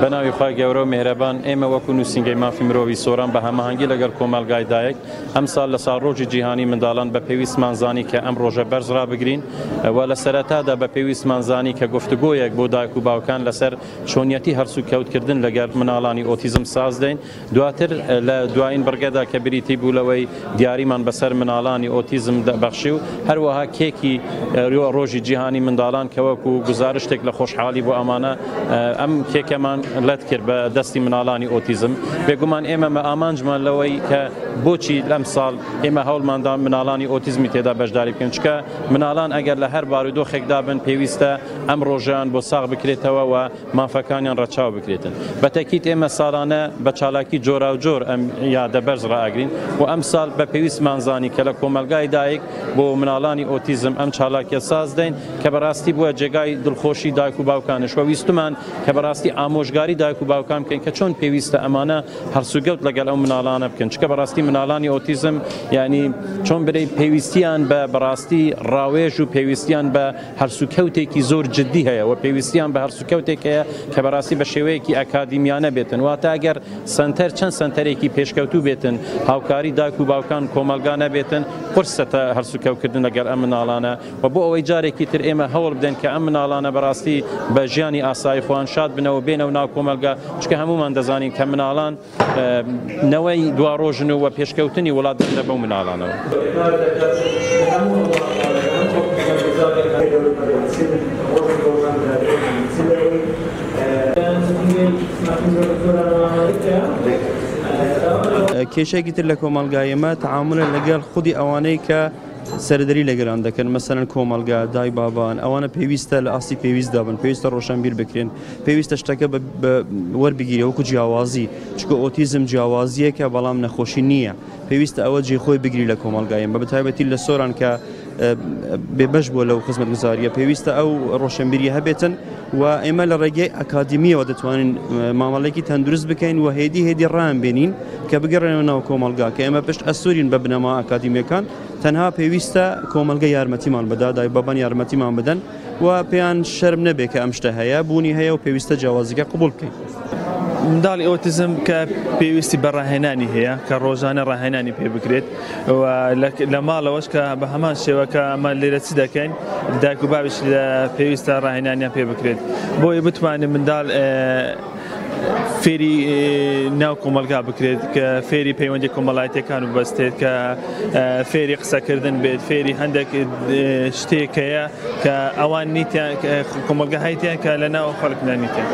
بەناوی خوای گەورە و میهرەبان، ئێمە وەکو نووسینگەی مافی مرۆڤی سۆران بە هەماهەنگی لەگەڵ کۆمەڵگای دایک، ئەمساڵ لە ساڵڕۆژی جیهانی منداڵان بە پێویستمان زانی کە ئەم ڕۆژە بەرز ڕابگرین و لە سەرەتادا بە پێویستمان زانی کە گفتوگۆیەک بۆ دایک و باوکان لەسەر چۆنیەتی هەڵسوکەوتکردن لەگەڵ مناڵانی ئۆتیزم ساز دەین. دواتر لە دوایین بڕگەدا کە بریتی بوو لەوەی دیاریمان بەسەر مناڵانی ئۆتیزم بەخشی و هەروەها کێکی ڕۆژی جیهانی منداڵان کە وەکو گوزارشتێک لە خۆشحاڵی بۆ ئەمانە ئەم کێکەمان لەت کرد بە دەستی مناڵانی ئۆتیزم. بێگومان ئێمە مە ئامانجمان لەوەی کە بۆچی لەم ساڵ ئێمە هەوڵماندا مناڵانی ئۆتیزمی تێدا بەشداری بکەین، چونکە مناڵان ئەگەر لە هەر بارودۆخێکدا بن پێویستە ئەم ڕۆژەیان بۆ ساغ بکرێتەوە و مافەکانیان ڕەچاو بکرێتن. بە تەکید ئێمە ساڵانە بە چالاکی جۆراوجۆر ئەم یادە بەرز ڕائەگرین و ئەمساڵ بە پێویستمان زانی کە لە کۆمەڵگای دایک بۆ مناڵانی ئۆتیزم ئەم چالاکیە ساز دەین کە بەڕاستی بووە جێگای دڵخۆشی دایک و باوکانش و ویستمان کە بەڕاستی ئامۆژگاری دایک و باوکان بکەین کە چۆن پێویستە ئەمانە هەڵسوگەوت لەگەڵ ئەو مناڵانە بکەن، چونکە بەڕاستی مناڵانی ئۆتیزم یعنی چۆن برێ پێویستیان بە بەڕاستی ڕاوێژ و پێویستیان بە هەڵسوکەوتێکی زۆر جدی هەیە و پێویستیان بە هەڵسوکەوتێک هەیە کە بەڕاستی بە شێوەیەکی ئەکادیمیانە بێتن، واتە ئەگەر سەنتەر چەند سەنتەرێکی پێشکەوتوو بێتن هاوکاری دایک و باوکان کۆمەڵگا نەبێتن قورسە تا هەڵسوکەوتکردن لەگەڵ ئەم مناڵانە و بۆ ئەوەی جارێکی تر ئێمە هەوڵ بدەین کە ئەم مناڵانە بەڕاستی بە ژیانی ئاسایی خۆیان شاد بنەوە بێنەوە ناو کۆمەڵگا، چونکە هەمومان دەزانین کە مناڵان نەوەی دواڕۆژن و پێشکەوتنی وڵات دەبنە بەو مناڵانەوە. کێشەیەکی تر لە کۆمەڵگای ئێمە تەعامولە لەگەڵ خودی ئەوانەی کە سەردەری لەگەران دەکەن، مەسەلەن کۆمەڵگا، دای بابان، ئەوانە پێویستە لە ئاستی پێویستدا بن، پێویستە ڕۆشنبیر بکرێن، پێویستە شتەکە وەربگیرێ وەکو جیاوازی، چونکە ئۆتیزم جیاوازییەکە بەڵام نەخۆشی نییە، پێویستە ئەوە جێی خۆی بگری لە کۆمەڵگای ئێمە، بەتایبەتی لە سۆران کە بێبەش بووە لەو خزمەتگوزارییە، پێویستە ئەو ڕۆشنبیریە هەبێتن و ئێمە لە ڕێگەی ئەکادیمیەوە دەتوانین مامەڵێکی تەندروست بکەین و هێدی هێدی ڕایان بێنین کە بگەڕێنەوە ناو کۆمەڵگا، کە ئێمە پشت ئەستورین بە بنەما ئەکادیمیەکان، تەنها پێویستە کۆمەڵگە یارمەتیمان بدا، دایک بابان یارمەتیمان بدەن و پێیان شەرم نەبێ کە ئەم شتە هەیە، بوونی هەیە و پێویستە جیاوازیەکە قبوڵ بکەین. منداڵی ئۆتیزم کە پێویستی بە ڕاهێنانی هەیە کە ڕۆژانە ڕاهێنانی پێ بکرێت و لە ماڵەوەش کە بە هەمان شێوە کە ئەمە لێرە چ دەکەین دایک و باویش لە پێویستە ڕاهێنانیان پێ بکرێت بۆیە بتوانێت منداڵ فێری ناو کۆمەلگا بکرێت کە فێری پەیوەندی کۆمەڵایەتەکان و بەستێت کە فێری قسەکردن بێت فێری هەندێک شتێک هەیە کە ئەوان نیتیان کۆمەلگە هەیتیان کە لە ناو خەڵک نانیتیان.